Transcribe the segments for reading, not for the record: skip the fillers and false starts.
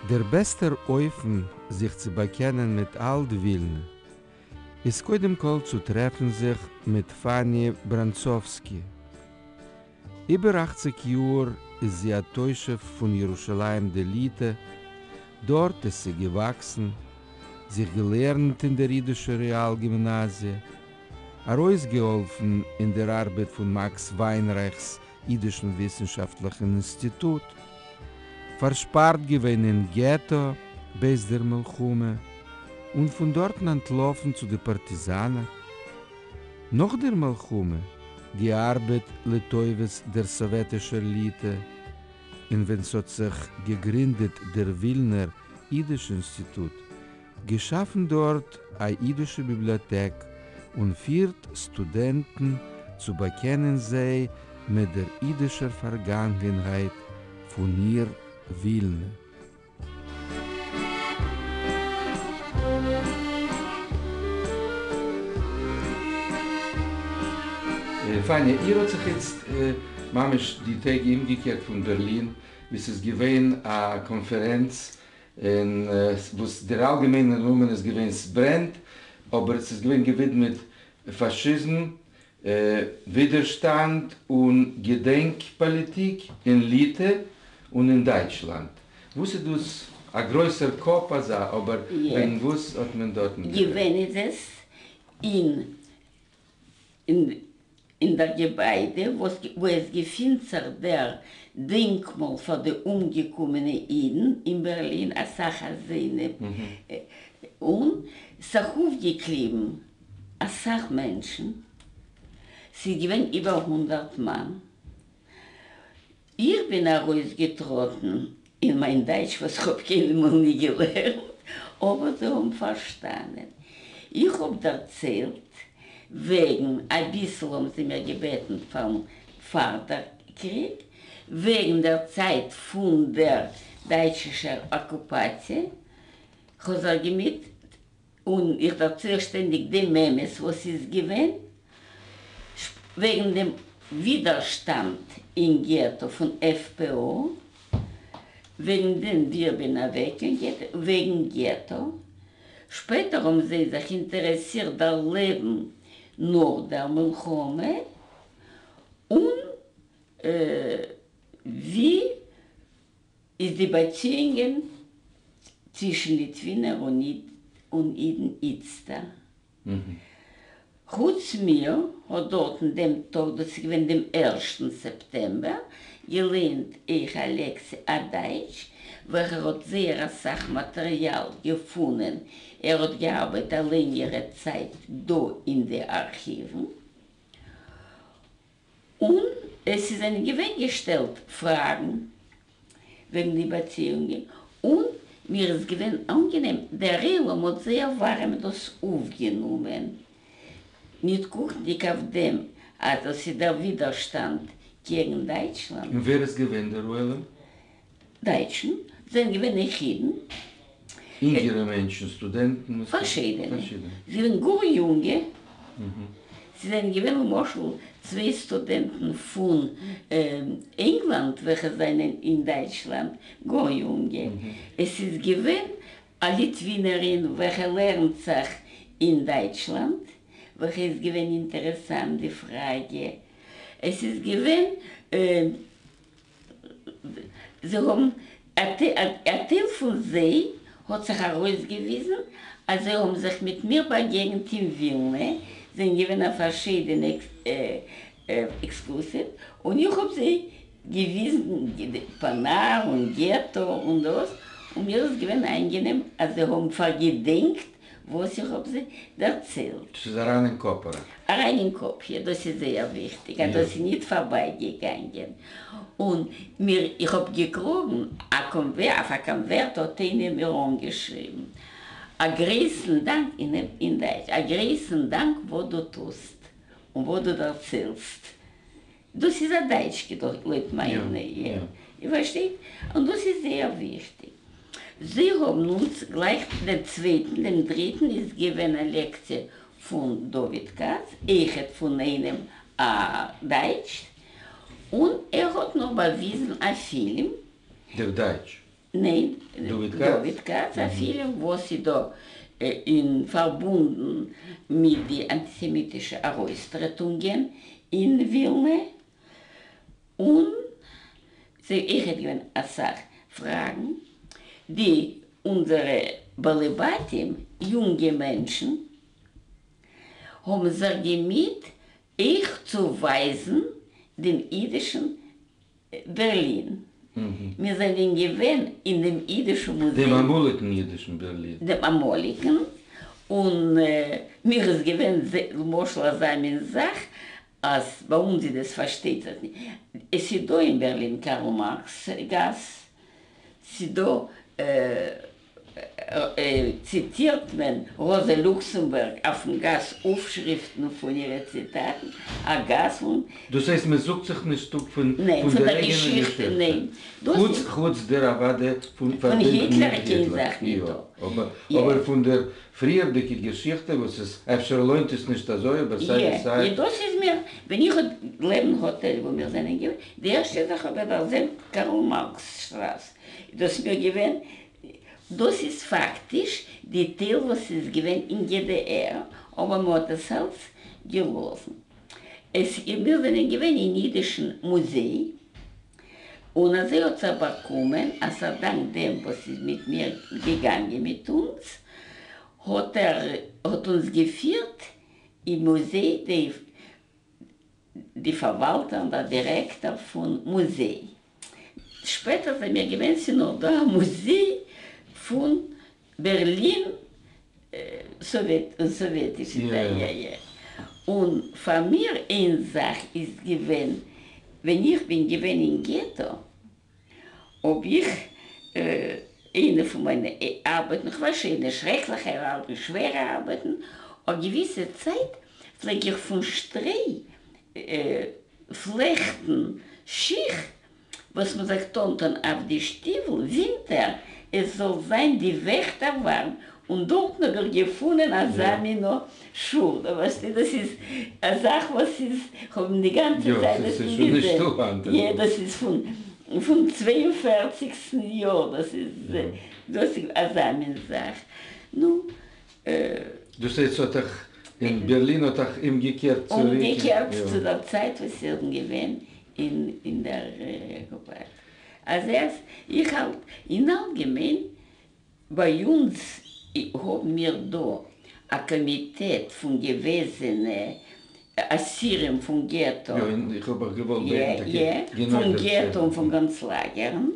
דער בעסטער אופן זיך צו באקענען מיט אלט ווילנע איז קודם כל צו טרעפן זיך מיט פאני בראנצאווסקי. איבער אכציג יאר איז זי א תושב פון ירושלים דליטא, דארט איז זי געוואקסן, זיך געלערנט אין דער אידישער רעאל-גימנאזיע, ארויסגעהאלפן אין דער ארבעט פון מאקס וויינרייך'ס אידישן וויסנשאפטליכן אינסטיטוט, פארשפארט געווען אין געטא בעת דער מלחמה, און פון דארטן אנטלאפן צו די פארטיזאנער. נאך דער מלחמה געארבעט לטובת דער סאוועטישער ליטע, און ווען ס'האט זיך געגרינדעט דער ווילנער אידיש אינסטיטוט, געשאפן דארט א אידישע ביבליאטעק און פירט סטודענטן צו באקענען זיי מיט דער אידישער פארגאנגענהייט פון איר ווילנע. פאניע, איר האט זיך איצט ממש די טעג אומגעקערט פון בערלין, וואו ס'איז געווען א קאנפערענץ און וואס דער אלגעמיינער נאמען איז געווען ס'ברענט, אבער עס איז געווען געווידמעט פאשיזם, ווידערשטאנד און געדענק פאליטיק אין ליטע און אין דייטשלאנד. וואס איז דאס א גרויסער קאפ אזא, אבער וועגן וואס האט מען דארטן גערעדט? געווען איז עס אין אין דער געביידע וואו עס געפינט זיך דער דענקמאל פאר די אומגעקומענע אידן אין בערלין, אסאך אזוינע, און זיך אויפגעקליבן אסאך מענטשן, ס'איז געווען איבער הונדערט מאן. איך בין ארויסגעטראטן אין מיין דייטש וואס כ'האב קיינמאל נישט געלערנט, אבער זיי האבן פארשטאנען. איך האב דערציילט וועגן, אביסל האבן זיי מיר געבעטן פארן פאר דער קריג, וועגן דער צייט פון דער דייטשישער אקופאציע, כ'האב זיך געמיט און איך דערצייל שטענדיג דעם אמת וואס איז געווען וועגן דעם ווידערשטאנד אין געטא פון FPO, וועגן דעם ווי איך בין אוועק אין געטא, וועגן געטא. שפעטער האבן זיי זיך אינטערעסירט דער לעבן נאך דער מלחמה, און ווי איז די באציאונגען צווישן ליטווינער און אידן איצטער. חוץ מיר האט דארטן דעם טאג, דאס איז געווען דעם ערשטן סעפטעמבער, געלייענט אויך א לעקציע א דייטש וועלכער האט זייער אסאך מאטעריאל געפונען, ער האט געארבעט א לענגערע צייט דא אין די ארכיוון, און עס זענען געווען געשטעלט פראגן וועגן די באציאונגען, און מיר איז געווען אנגענעם, דער עולם האט זייער ווארעם דאס אויפגענומען, ניט קוקנדיג אויף דעם אז דאס איז דער ווידערשטאנד קעגן דייטשלאנד. און ווער איז געווען דער עולם? דייטשן זענען געווען אויך אידן. אינגערע מענטשן, סטודענטן? פארשידענע. זיי זענען גאר יונגע. ס'זענען געווען למשל צוויי סטודענטן פון ענגלאנד וועלכע זענען אין דייטשלאנד, גאר יונגע. עס איז געווען א ליטווינערין וועלכע לערנט זיך אין דייטשלאנד, וועלכע איז געווען אינטערעסאנט די פראגע. עס איז געווען. זיי האבן, א טייל פון זיי האט זיך ארויסגעוויזן אז זיי האבן זיך מיט מיר באגעגנט אין ווילנע, זענען געווען אויף פארשידענע עקסקורסיעס, און איך האב זיי געוויזן פאנאר און געטא און דאס, און מיר איז געווען איינגענעם אז זיי האבן פארגעדענקט וואס איך האב זיי דערציילט. ס'איז אריין אין קאפ אריין. אריין אין קאפ, יא, דאס איז זייער וויכטיג אז דאס איז ניט פארביי געגאנגען. און מיר, איך האב געקראגן א קאנווערט, אויף א קאנווערט האט איינער מיר אנגעשריבן, א גרויסן דאנק, אין דייטש, א גרויסן דאנק וואס דו טוסט און וואס דו דערציילסט. דאס איז א דייטש געדרוקט לויט מיין, איר פארשטייט? און דאס איז זייער וויכטיג. זיי האבן אונז גלייך דעם צווייטן, דעם דריטן איז געווען א לעקציע פון דוד כץ, אויכעט פון איינעם א דייטש, און ער האט נאך באוויזן א פילם. דער דייטש? ניין, דוד כץ. דוד כץ, א פילם וואס איז דא אין פארבונדן מיט די אנטיסעמיטישע ארויסטרעטונגען אין ווילנע, און ס'איז אויכעט געווען אסאך פראגן, די אונזערע בעלי בתים, יונגע מענטשן, האבן זיך געמיט אויך צו ווייזן דעם אידישן בערלין. מיר זענען געווען אין דעם אידישן מוזיי. דעם אמאליגן אידישן בערלין. דעם אמאליגן. און מיר איז געווען למשל אזא מין זאך אז ביי אונז איז עס פארשטייט זיך נישט. עס איז דא אין בערלין קארל מארקס גאס, ס'איז דא ציטירט מען ראזע לוקסעמבורג אויפן גאס אויפשריפטן פון אירע ציטאטן, א גאס פון. דאס הייסט מען זאגט זיך נישט אפ פון ניין, פון דער דער אייגענער געשיכטע, געשיכטע. ניין. דאס חוץ איז. חוץ דער אוודאי פון פון פארבינדן היטלער מיט קיין היטלער, זאך יא. ניטא. אבער יא. אבער פון דער פריערדיגע געשיכטע וואס איז אפשר לוינט עס נישט אזוי אבער סיי ווי יא, סיי. יא, דאס איז מיר, ווען איך האב לעבן האטעל וואו מיר זענען געווען, די ערשטע זאך האב איך דערזען קארל מארקס שטראס, איז דאס מיר געווען דאס איז פאקטיש די טייל וואס איז געווען אין גדר, אבער מען האט עס אלץ געלאזן. עס מיר זענען געווען אין אידישן מוזיי, און אזוי האט זיך באקומען אז א דאנק דעם וואס איז מיט מיר געגאנגען מיט אונז, האט ער האט אונז געפירט אין מוזיי די די פארוואלטער און דער דירעקטאר פון מוזיי. שפעטער זענען מיר געווען ס'איז נאך דא א מוזיי פון בערלין סאוועטישע צייט. און פאר מיר איין זאך איז געווען ווען איך בין געווען אין געטא האב איך איינע פון מיינע ארבעטן, כ'ווייס שוין נישט, שרעקליכע ארבעטן, שווערע ארבעטן, א געוויסע צייט פלעג איך פון שטרוי פלעכטן שיך וואס מען זאגט אנטון אויף די שטיוול ווינטער עס זאל זיין די וועכטער ווארם, און דארטן האב איך געפונען אזא מין שוך, ווייסטו דאס איז א זאך וואס איז כ'האב די גאנצע צייט דאס נישט געזען, יא דאס איז פון פון צוויי און פערציגסטן יאר, דאס איז דאס איז אזא מין זאך, נו. דאס הייסט ס'האט דיך אין בערלין האט דיך אומגעקערט צוריק? אומגעקערט צו דער צייט וואס איך בין געווען אין דער אקופאציע. אז איך האלט אין אלגעמיין ביי אונז האבן מיר דא א קאמיטעט פון געוועזענע אסירים פון געטא. יא, און איך האב אויך געוואלט בעטן טאקע גענוי פון דער געטא און פון קאנצלאגערן.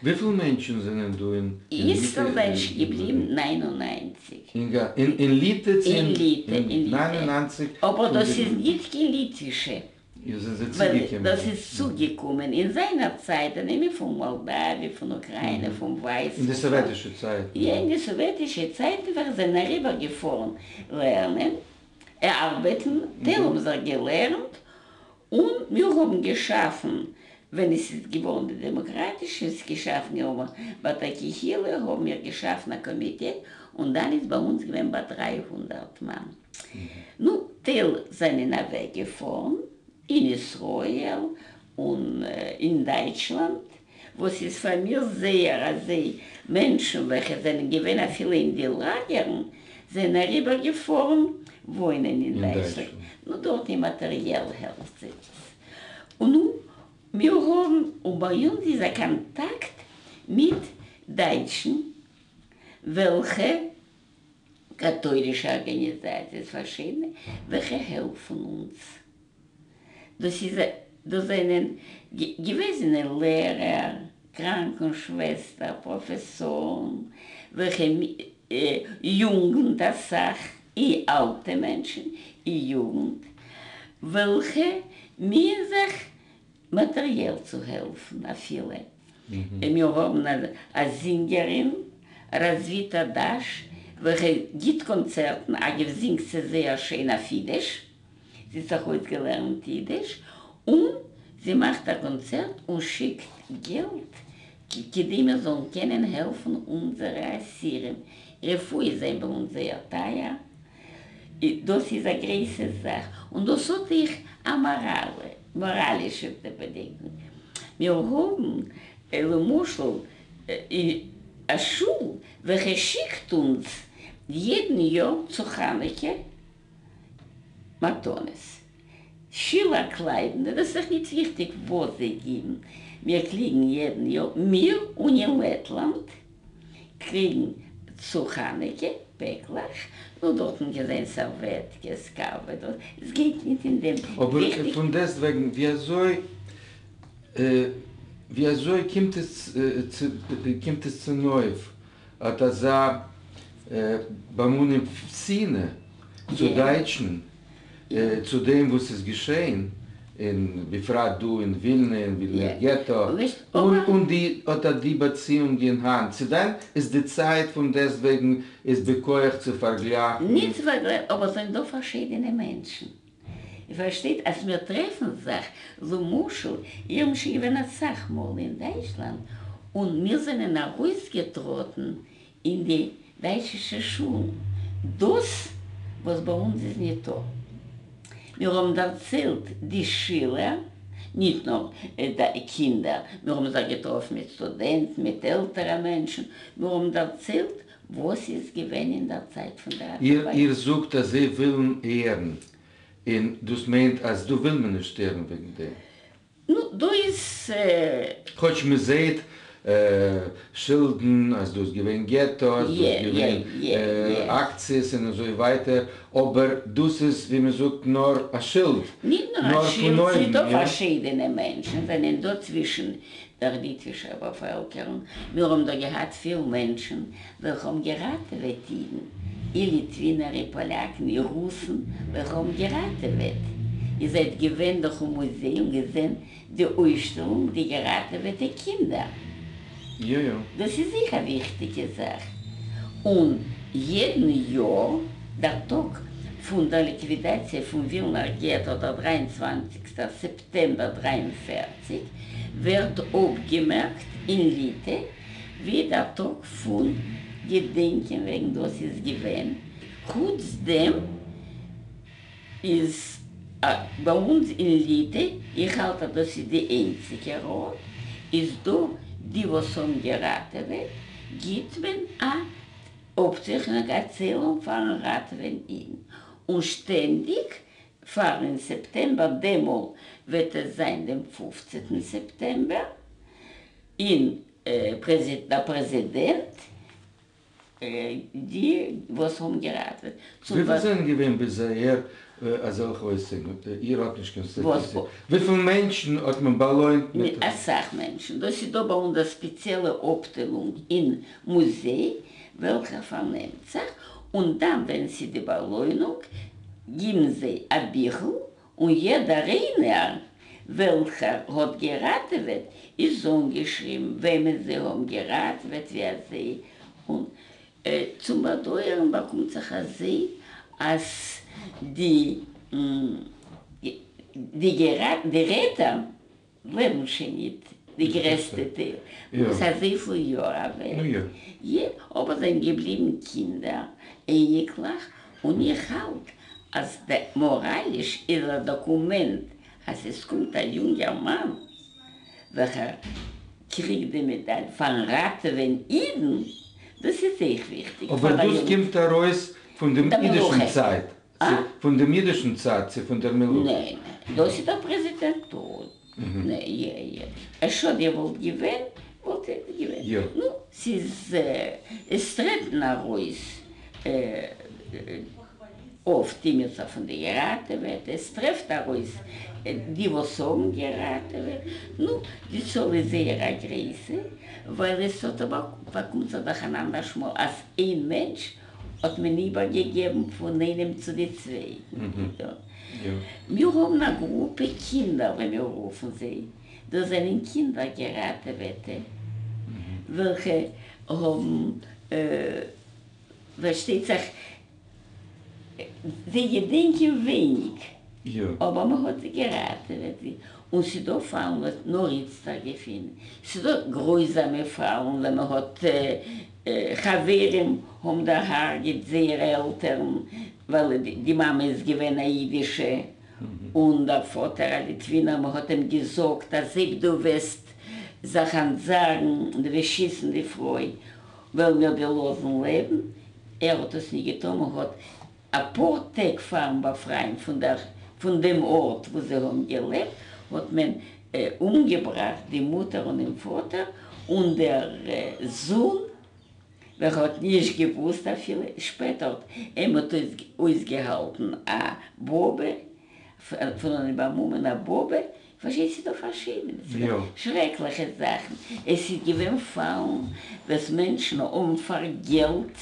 וויפיל מענטשן זענען דא אין איצטער זענען שוין געבליבן 99. אין ליטע צו אין ליטע, אין ליטע. 99 אבער דאס איז ניט קיין ליטווישע. יא, זענען זיי ווייל צוגעקומען. דאס איז צוגעקומען אין זיינער צייט, און אימער פון מאלדאוויע, פון אוקריינע, פון ווייס. אין די סאוועטישע צייטן. יא, אין די סאוועטישע צייטן וועלכע זענען אריבערגעפארן לערנען, ארבעטן, טייל האבן זיך געלערנט, און מיר האבן געשאפן, ווען עס איז געווארן די דעמאקראטישע, איז געשאפן געווארן ביי דער קהילה, האבן מיר געשאפן א קאמיטעט, און דאן איז ביי אונז געווען ביי 300 מאן. נו, טייל זענען אוועקגעפארן אין ישראל און אין דייטשלאנד, וואס איז פאר מיר זייער אזוי, מענטשן וועלכע זענען געווען אפילו אין די לאגערן זענען אריבערגעפארן וואוינען אין דייטשלאנד, נו דארט אין מאטעריעל העלפט זיי עס. און נו, מיר האבן, און ביי אונז איז א קאנטאקט מיט דייטשן וועלכע קאטוילישע ארגאניזאציעס פארשידענע וועלכע העלפן אונז. דאס איז דאס זענען געוועזענע לערער, קראנקן-שוועסטער, פראפעסארן, וועלכע יוגנט אסאך, אי אלטע מענטשן, אי יוגנט, וועלכע מיען זיך מאטעריעל צו העלפן אפילו. מיר האבן א זינגערין, ראזוויטא דאש, וועלכע גיט קאנצערטן, אגב זינגט זי זייער שיין אויף אידיש, זי האט זיך אויסגעלערנט אידיש, און זי מאכט א קאנצערט און שיקט געלט כדי מיר זאלן קענען העלפן אונזערע אסירים, רפואה איז ביי אונז זייער טייער, דאס איז א גרויסע זאך, און דאס האט אויך א מאראלע, מאראלישע באדינגונג. מיר האבן למשל. א שול וועלכע שיקט אונז יעדן יאר צו חנוכה מתנות. שילער קלייבן, דאס איז דאך ניט וויכטיג וואס זיי גיבן, מיר קריגן יעדן יאר, מיר און אין לעטלאנד קריגן צו חנוכה פעקלעך, נו דארטן קען זיין סערוועטקעס, קאווע, דאס, עס גייט ניט אין דעם אבער וויכטיג. פון דעסטוועגן ווי אזוי ווי אזוי קומט עס קומט עס צונויף אט אזא באמונה שנאה צו דייטשן, צו דעם וואס איז געשען, און בפרט דא אין ווילנע, אין ווילנער געטא, און די אט אט די באציאונגען היינט, צו דען איז די צייט פון דעסטוועגן איז בכח צו פארגלייכן? ניט צו פארגלייכן, אבער עס זענען דא פארשידענע מענטשן. איר פארשטייט אז מיר טרעפן זיך, למשל, איך בין שוין געווען אסאך מאל אין דייטשלאנד, און מיר זענען ארויסגעטראטן אין די דייטשישע שולן, דאס וואס ביי אונז איז ניטא. מיר האבן דערציילט די שילער, ניט נאר די קינדער, מיר האבן זיך געטראפן מיט סטודענטן, מיט עלטערע מענטשן, מיר האבן דערציילט וואס איז געווען אין דער צייט פון דער אקופאציע. איר זאגט אז זיי ווילן הערן, און דאס מיינט אז דא וויל מען נישט הערן וועגן דעם. נו, דא איז. כאטש מען זעהט שילדן אז דא איז געווען געטא, אז דא איז געווען אקציעס און אזוי ווייטער, אבער דאס איז ווי מען זאגט נאר א שילד, ניט נאר א נאר פון שילד, ס'איז אויבן, דא יא? פארשידענע מענטשן זענען דא צווישן דער ליטווישער באפעלקערונג, מיר האבן דא געהאט פיל מענטשן וועלכע האבן געראטעוועט אידן, אי ליטווינער אי פאלאקן אי רוסן וועלכע האבן געראטעוועט. איר זייט געווען דאך אין מוזיי און געזען די אויסשטעלונג די געראטעוועטע קינדער. יא יא. דאס איז זיכער א וויכטיגע זאך. און יעדן יאר דער טאג פון דער ליקווידאציע פון ווילנער געטא דער דרײַ און צוואַנציק סעפטעמבער 43 ווערט אפגעמערקט אין ליטע ווי דער טאג פון געדענקען וועגן דאס איז געווען, חוץ דעם איז ביי אונז אין ליטע, איך האלט אז דאס איז די איינציגע ארט, איז דא די וואס האבן געראטעוועט גיט מען א אפצייכענונג א ציילונג פארן ראטעווען אידן, און שטענדיג פאר אין סעפטעמבער דעמאלט וועט עס זיין דעם פופצעטן סעפטעמבער, אין דער פרעזידענט די וואס האבן געראטעוועט צום וויפיל זענען געווען ביז אהער אזעלכע אויסצייכנונגען? איר האט נישט קיין סטאטיסטיק. וויפיל מענטשן האט מען באלוינט מיט? אסאך מענטשן. דאס איז דא ביי אונז א ספעציעלע אפטיילונג אין מוזיי וועלכער פארנעמט זיך, און דאן ווען ס'איז די באלוינונג גיבן זיי א ביכל און יעדער איינער וועלכער האט געראטעוועט איז אנגעשריבן וועמען זיי האבן געראטעוועט ווי אזוי, און צום באדויערן באקומט זיך אזוי אז די די רעטער לעבן שוין ניט די גרעסטע טייל, וואס אזויפיל יאר אוועק, יע, אבער זענען געבליבן קינדער, אייניקלעך, און איך האלט אז מאראליש איז א דאקומענט אז עס קומט א יונגערמאן וועלכער קריגט די מעדאל פארן ראטעווען אידן, דאס איז אויך וויכטיג אבער פאר א דאס יונג. קומט ארויס פון דעם דער אידישן מלוכה. צייט, אה? פון דעם אידישן צד צו פון דער מלוכה? ניין, דאס איז דער פרעזידענטור. ניין, יע יע. א שאד איר וואלט געווען, וואלט איר געווען. נו, ס'איז, עס טרעטן ארויס אפט אימיצער פון די געראטעוועטע, עס טרעפט ארויס די וואס האבן געראטעוועט. נו, די צאל איז זייער א גרויסע, ווייל עס האט אבער באקומט זיך דאך אן אנדערש מאל אז איין מענטש האט מען איבערגעגעבן פון איינעם צו די צווייטן. מיר האבן א גרופע קינדער ווי מיר רופן זיי, דאס זענען קינדער געראטעוועטע וועלכע האבן פארשטייט זיך זיי געדענקען ווייניג, אבער מען האט זיי געראטעוועט, און ס'דא פאלן וואס נאר איצטער געפינען, ס'דא גרויזאמע פאלן ווען מען האט חברים האבן דערהרגעט זייערע עלטערן ווייל די מאמע איז געווען א אידישע און דער פאטער א ליטווינער, מען האט אים געזאגט אז אויב דו וועסט זיך אנטזאגן און דו וועסט שיסן די פרוי וועלן מיר דיר לאזן לעבן, ער האט עס נישט געטון, מען האט אפאר טעג פארן באפרייען פון דער פון דעם ארט וואו זיי האבן געלעבט האט מען אומגעבראכט די מוטער און דעם פאטער און דער זון וועלכער האט נישט געוואוסט אפילו, שפעטער האט אים האט אויסגעהאלטן א באבע פון אן איבערמאמען א באבע, פארשטייט ס'איז דא פארשידענע שרעקליכע זאכן, עס איז געווען פאלן וואס מענטשן האבן פאר געלט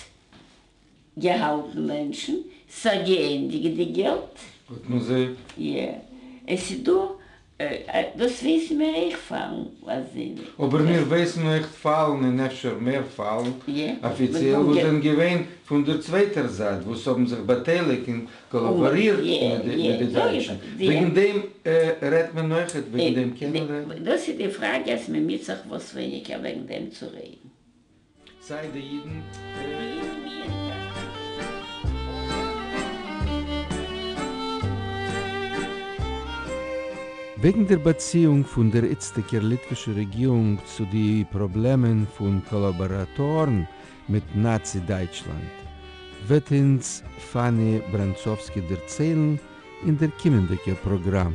געהאלטן מענטשן, ס'האט געענדיגט די געלט. האט מען זיי. יא, עס איז דא, דאס ווייסן מיר אויך פאלן אזוינע. אבער מיר ווייסן אויך פאלן און אפשר מער פאלן אפיציעל וואס זענען געווען פון דער צווייטער זייט וואס האבן זיך באטייליגט און קאלאבארירט מיט די דייטשן. וועגן דעם רעדט מען אויכעט? וועגן דעם קען מען רעדן? דאס איז די פראגע אז מען מיט זיך וואס ווייניגער וועגן דעם צו רעדן. סיי די אידן. וועגן דער באציאונג פון דער איצטיגער ליטווישער רעגירונג צו די פראבלעמען פון קאלאבאראטארן מיט נאצי דייטשלאנד, וועט אונז פאני בראנצאווסקי דערציילן אין דער קומענדיגער פראגראם.